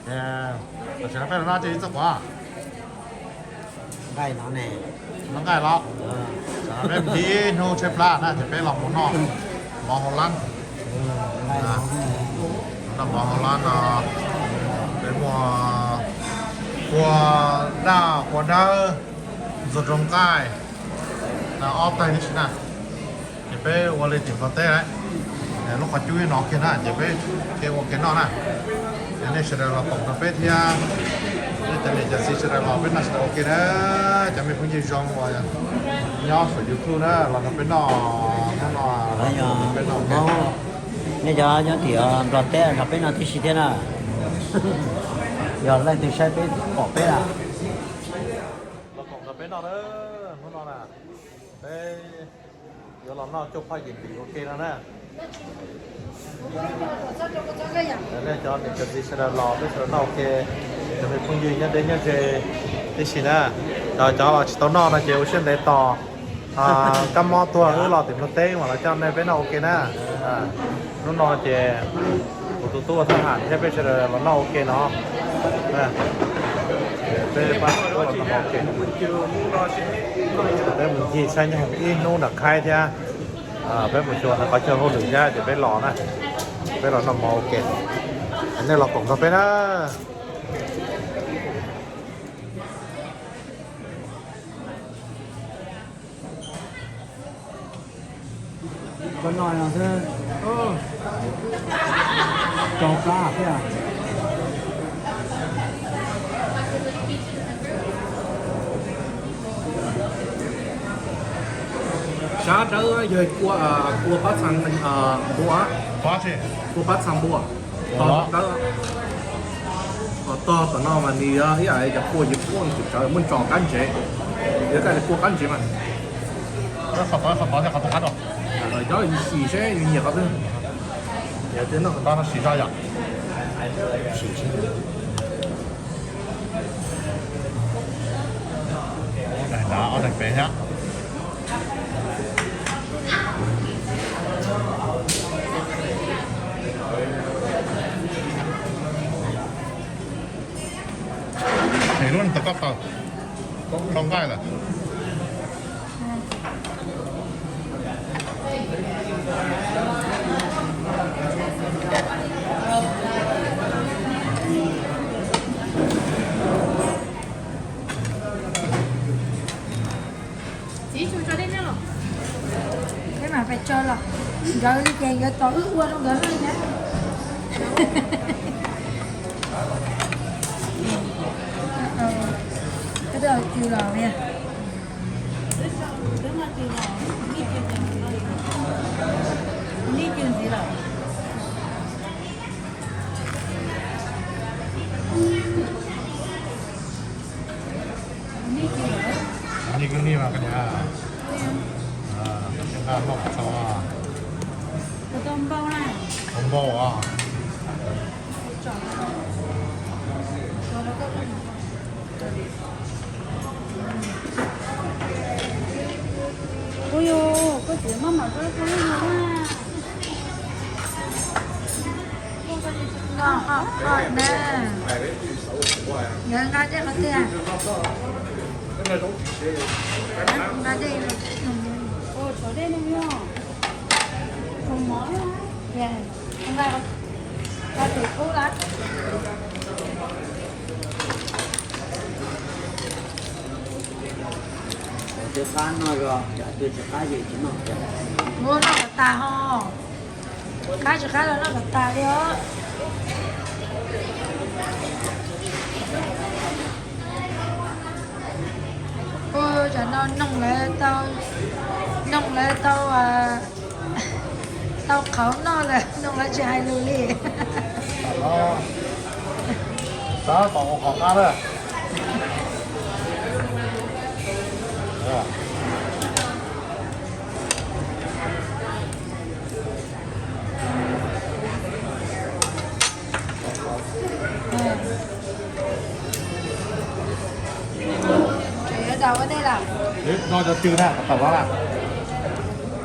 Tam sim no peb los noj ib txoj quav nqaij no ne, noj nqaij los. Tam sim no peb mus ib hnub tshaib plab na ces peb los mus noj mov hauv lab. Noj mov hauv lab no, peb muaj kua daj kua dawb, ntxuag rau nqaij, ob taig tib si na. Ces peb ua li tim Nplog teb lawm, lub qhov cub no kiag na ces peb thiaj ua ke noj na. Es nej sawv daws los koom nrog peb thiab, nej cov niam cov txiv sawv daws los peb noj sawv daws ua ke na. Cov me phooj ywg zoo uas nyob saum YouTube na los nrog peb noj, hnub no peb noj ua ke. Nej cov nyob tim Nplog teb nrog peb noj tib si thiab na. Yog leej twg saib peb pom peb a, los koom nrog peb noj na. Hnub no na peb yuav los noj cuaj phoj yim ntim ua ke no na. Nej cov niam cov txiv sawv daws los peb sawv daws noj ua ke, cov me phooj ywg nyob deb nyob ze tib si na. Cov, cov los tsis tau noj no ces ua siab ntev tos kab mob tuag wb los tim Nplog teb mam los coj nej peb noj ua ke na. Hnub no ces kuv tus tub ua thab ham thiab peb sawv daws los noj ua ke no. Peb pab ua ke, peb mus ncig saib nyob ib hnub nram Khaib thiab. Peb mus xyuas ntawm qhov chaw hauj lwm thiab ces peb los na, peb los noj mov ua ke. Nej los koom nrog peb na. Koj noj no xwb, rau plab thiab. Sab dawb yog kua, kua pab txha npua, kua pab txha npua, to dawb. Tog tom no mas nws ib yam cov kua yim puab tseem tsawv, muaj tso qab ntsev, yog kua qab ntsev mas. Qhov tod, qhov tod thiab qhov tod qab rau. Cov yus xim seb yus nyiam qhov twg. Yog tias noj qhov tod no sim zog yom. Sim seb. Daim nrad ob daim pem thiab. Ces lub tau koj taws rau nqaij lawm. Txiv tsis tso dej nyob los? Peb mam pais tso los. Nkawd li ces nkawd tos wb ua rau nkawd na. Koj twb cw los. Nij kwj nij mas koj niam, koj siab nqaj noj kom txog. Ua npau os. Ui yus, koj txiv maj mam koj koj lub yus na. Noj hoj hoj na. Nkawd nqa dej qhov twg? Nqa dej. Ua tsov dej no yog. Nqa, nqa tus kub lawm. Ua noj kom tas ho. Qab tsis qab los noj kom tas li os. Ua tsam no noog lawv tau, noog lawv tau, tau qhauv noj lawm, noog lawv tsis hais lus li. Tab tom ua qhov qab na. Tseem yuav daus ua ntej lawm. No cov cw na, tawm los na.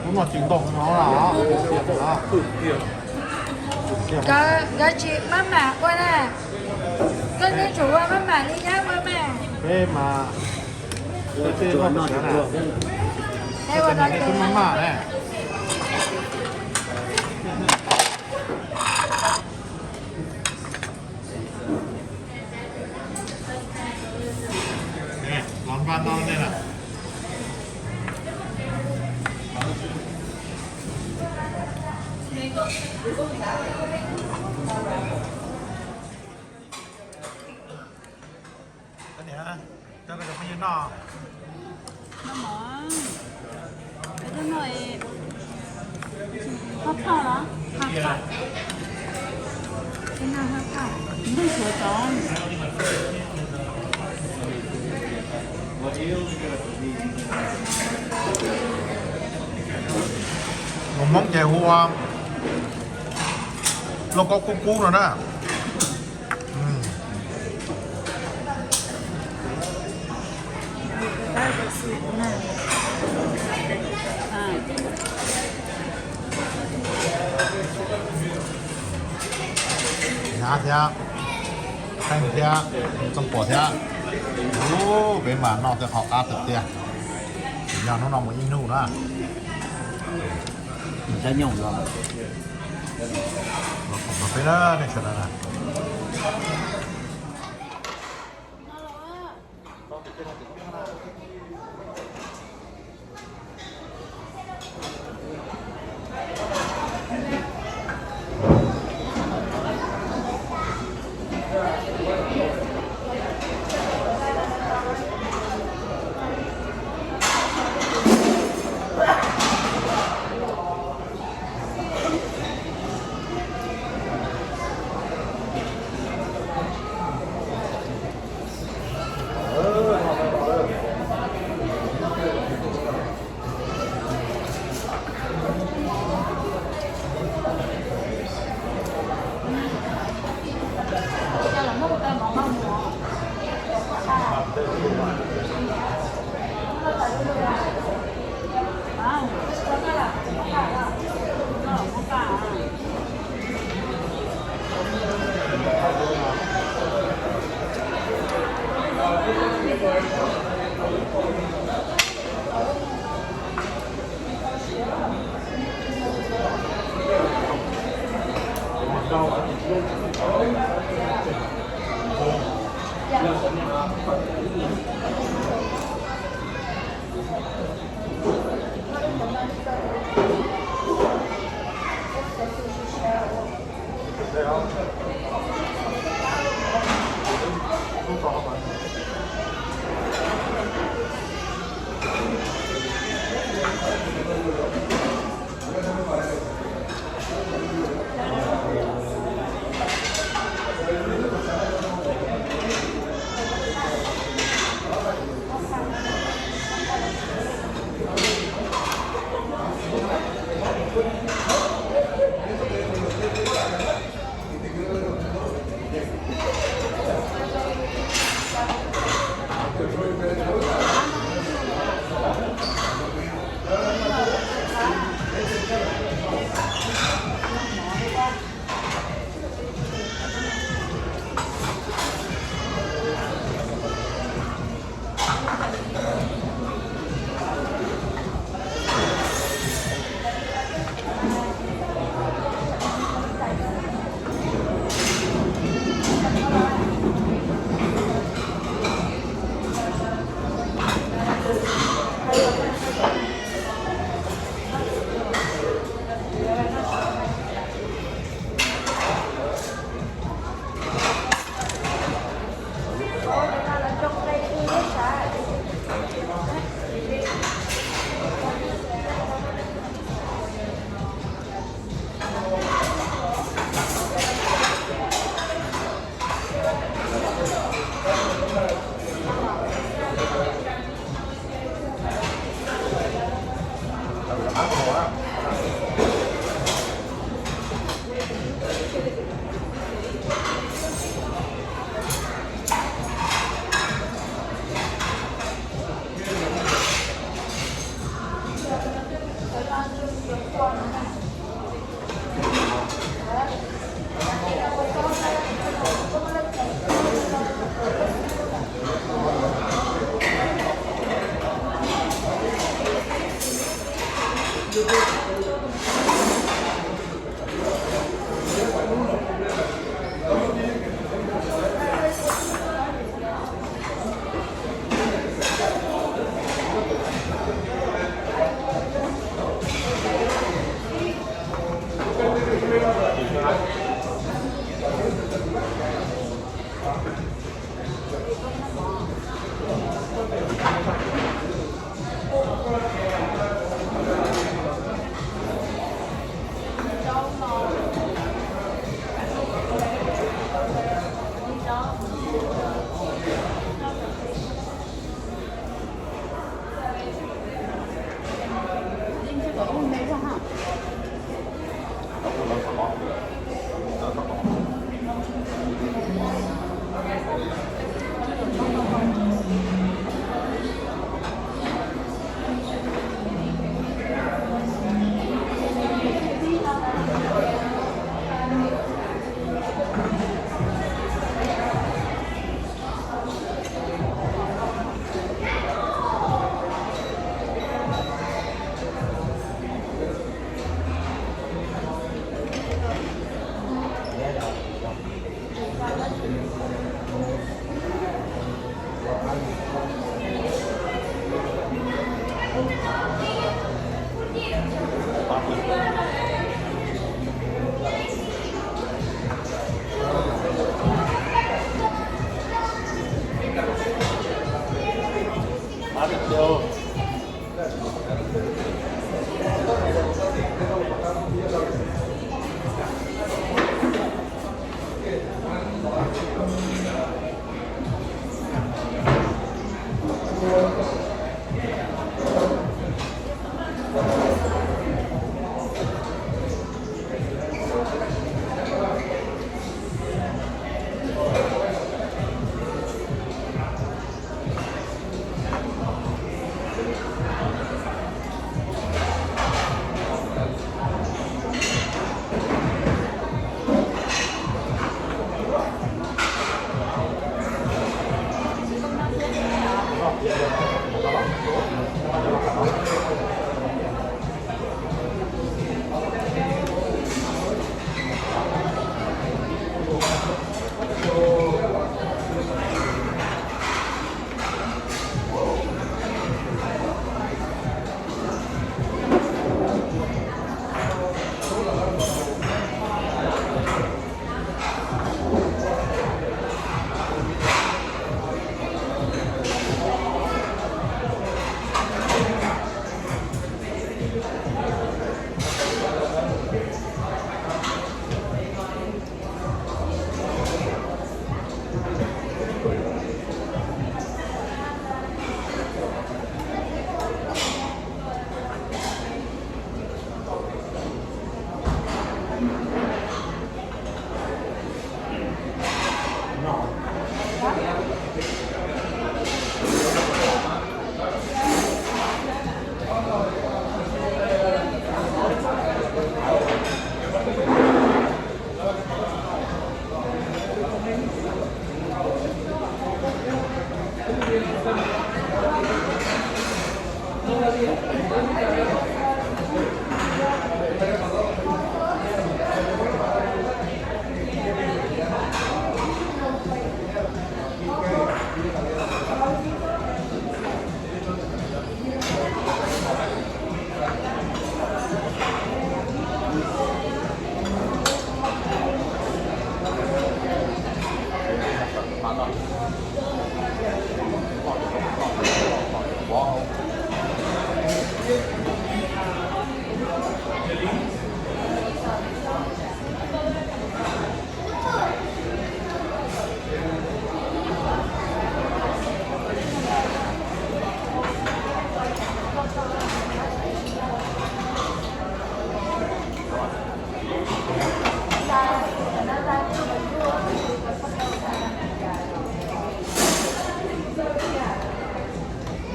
Lub no cw ntau no na. Nkawd tsis maj mam ua na. Peb mas, peb mas, peb mas na. Los npaj tau nej lawm. Cov niam, cov phooj ywg noj. Noj mov. Peb twb noj, haj phauj los? Haj phauj. Peb noj haj phauj. Noj suav cov. Mus Hmoob ces hu ua lauj kaub kub kub no na. Hnyav thiab, kheej thiab, txooj puam thiab. Ub, peb mas noj tej qhov qab tiag tiag. Yog hnub no mus ib hnub na. Peb na, nej sawv daws na.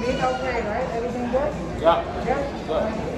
Meat okay, right? Everything good? Yeah. Yeah? Good.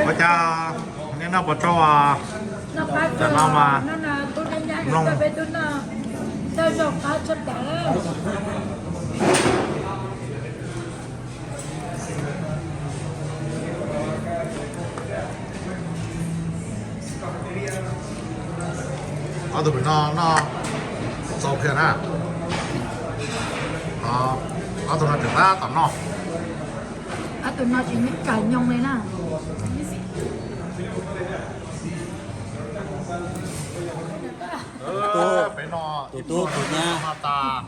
Ua cas nej noj puas tsau? Tam no mas mloog. Ob tug pem no noj txaus kiag na. Ob tug no tseem tab tom noj. Ob tug no tsis nyob kawg nyoos li na. Pem no tus tub tus nyab no tas,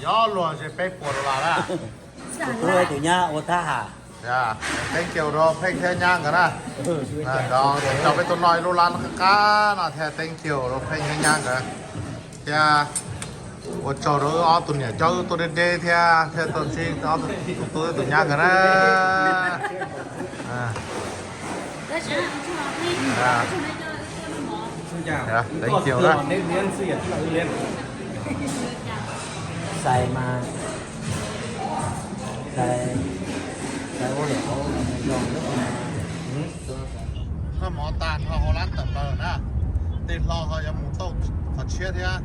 yog luag ze peb puas dollar na. Tus tub tus nyab ua thab ham. Thank you rau Pheej thiab Nyab nkawd na. Cov peb tuaj noj ib lub lab qab qab no thiab, thank you rau Pheej thiab Nyab nkawd thiab. Ua tsaug rau wb ob tug niam coj wb tuaj deb deb thiab, thiab tuaj ntsib ob tug tub tus nyab nkawd na. Thank you na. Xais mas, xais, xais ua lwm hauv zoo. Noj mov tag nrho hauv lab tawm plaws na, tej hlo ho yuav mus tauj qhov tshiab thiab.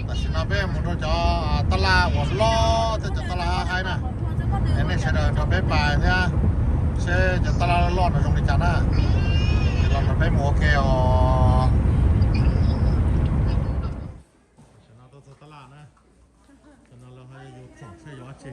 Tam sim no peb mus rau cov taj laj uas loj thiab cov taj laj haib na, es nej sawv daws nrog peb pais thiab seb cov taj laj loj loj no zoo li cas na, es los nrog peb mus ua ke os. Tam sim no tuaj txog taj laj na, tam no lawv ho yuav khoom seb yuav dab tsi.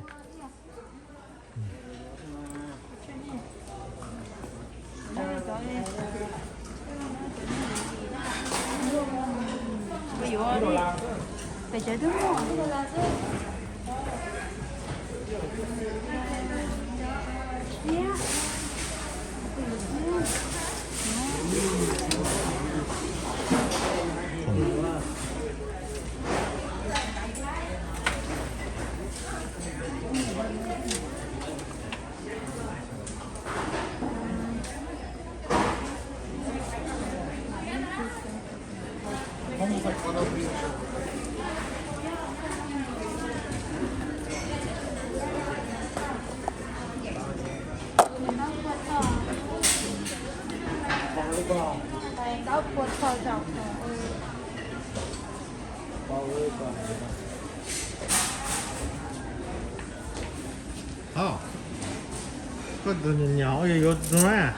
Koj tus nyuam nyuam yuav zoo na.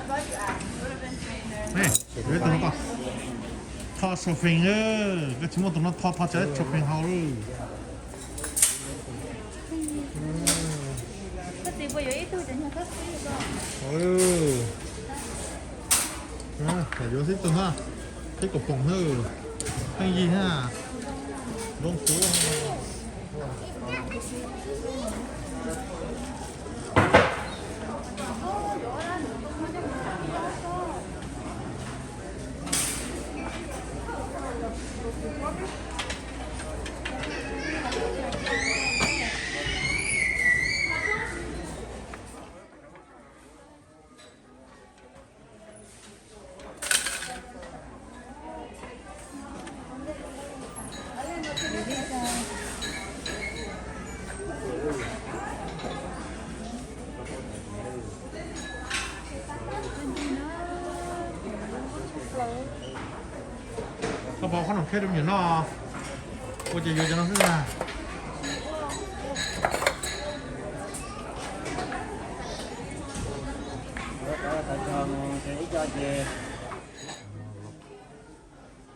Yuav tus no koj tho shopping, koj tsis muaj tus no tho tho tso shopping haus lawm. Yuav xib tus na, xib kaum foom na, pheej yig na, zoo suav. Koj pom qhob noom kheb rau me nyuam noj, ua ces yuav cov no xwb na.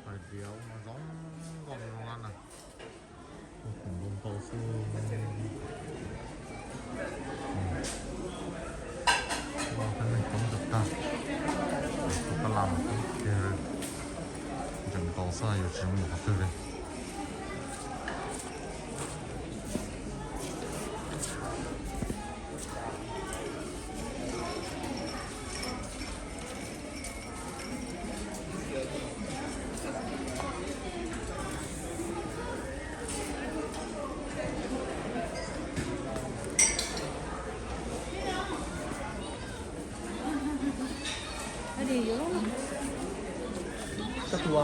Hais tias ua zoo nkauj zoo na. Ua khoom ntau ntau xwb. Ua neeg coob tag tag, tus taj laj mas coob tiag. Ntsees ntau xwb yuav tsis zoo mus qhov twg li. Koj tus,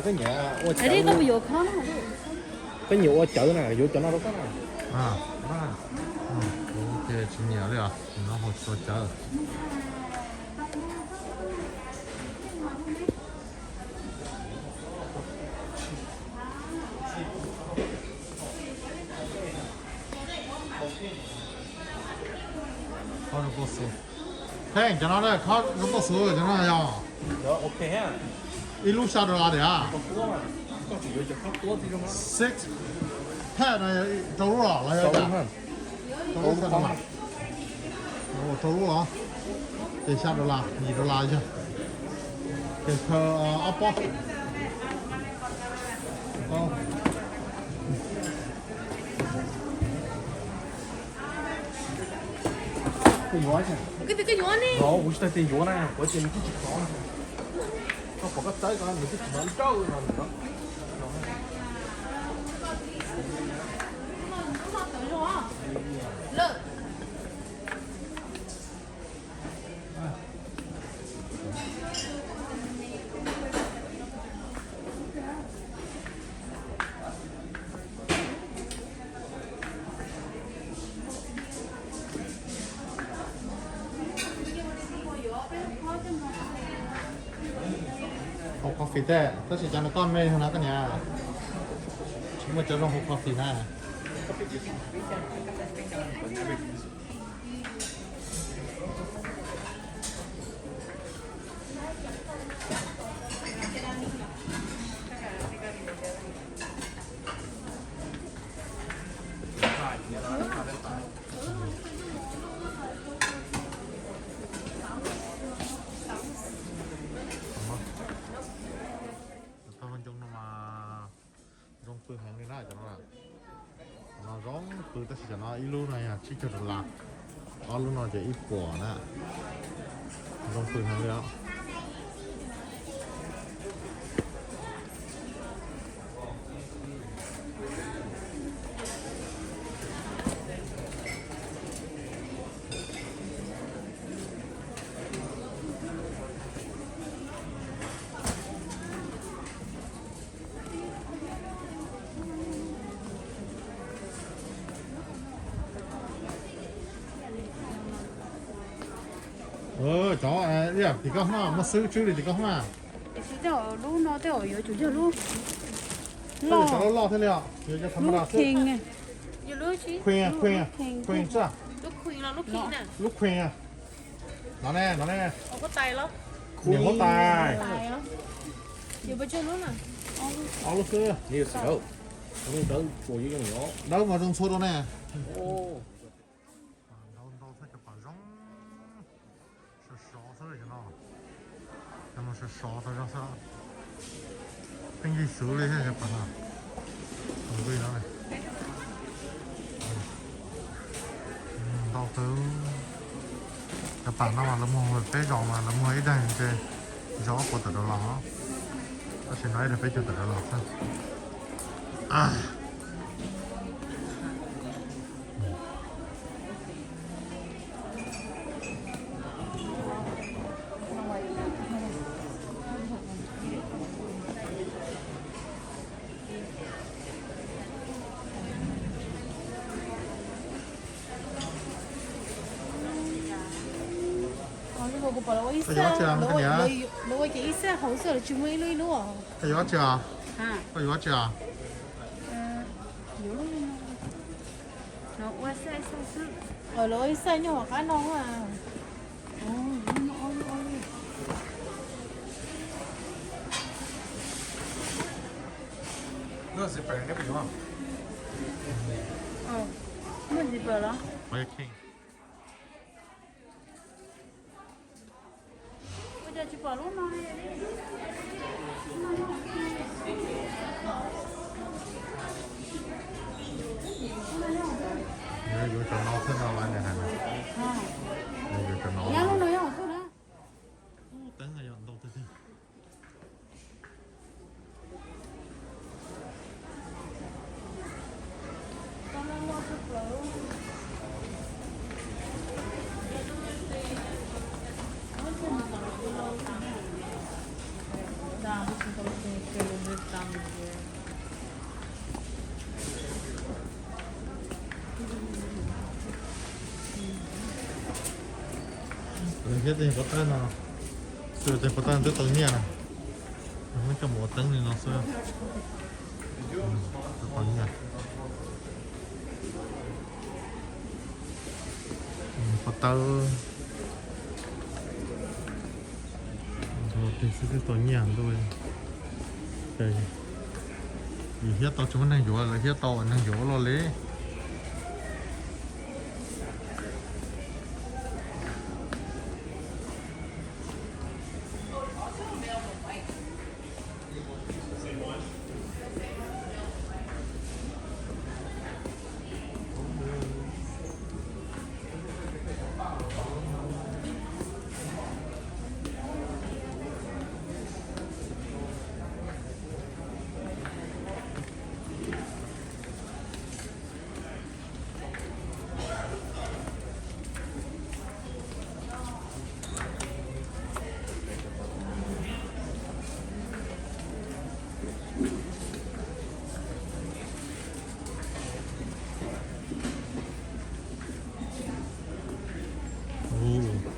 koj niam, koj ua Nyiam ua cawv na, yuav cov no rau koj na. Kuv tsis nyiam li os, no hauv tsis tau cawv. Khob zoo nkauj xwb. Pheej, cov no khob zoo nkauj xwb, cov no yog ib lub xya dollar tiag. Six, thaj no rau lub los los yog rau lub xya dollar. Rau lub los ces xya dollar, yim dollar yog. Ces khaws ob pob. Koj yuav, kuv tsis tau tias yuav na, kuv tias nws twb tsis khov. Koj pom koj txawb ko nws twb tsis hnov nrauj no nws no. Hau coffee teb, tab sis cov no koj me no koj niam. Tsis muaj cov zoo hau coffee na. Cov ncoo no mas zoo pw heev li na cov no. Cov no zoo pw tab sis cov no ib lub no yog tsib caug dollar, ob lub no ces ib puas na. Zoo pw heev li os. Cov tim koj hmab muaj xwb tswb li tim koj hmab. Lub no tej zaum yuav tsum yog lub loj, loj thiaj li os, yuav cov tham ma das xwb. Queen, queen, queen xwb. Lub queen. No ne, no ne. Niam huab tais. Ob lub xwb. Dawb mas zoo txhua rau ne. Ntau ntau txog cov pam zoo. Sov sov xwb li no. Cov no sov sov tau zog xwb. Pheej yig xwv li thiab cov pam no. Ntau kawg. Cov pam no mas lawv muag peb zos mas lawv muag ib daim ntshe zos ob puas tawm rau los, tab sis no ib daim peb caug tawm rau los xwb. Koj yuav tsi? Koj yuav tsi? Lawv ua ib xaij nyob hauv qab no. Muaj zipper los? Ua cas tsis pom lub no li? Yuav cov no xwb no mas nws hais. Yuav cov no. Nyab lub no yog hauv tuaj na. Teeb yog ntau tiag tiag. Thiab tej pov tawb no, tej pov tawb twb tau nyiaj na. Muab coj mus ua teeb li no xwb. Tau nyiaj. Pov tawb, tig xwb twb tau nyiaj ntuj. Ces yus thiab tau tsis muaj neeg yuav, lawv thiab tau neeg yuav ua luaj li.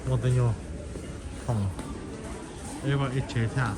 Muaj tej nyuag khoom, ib vaj ib tsev thiab.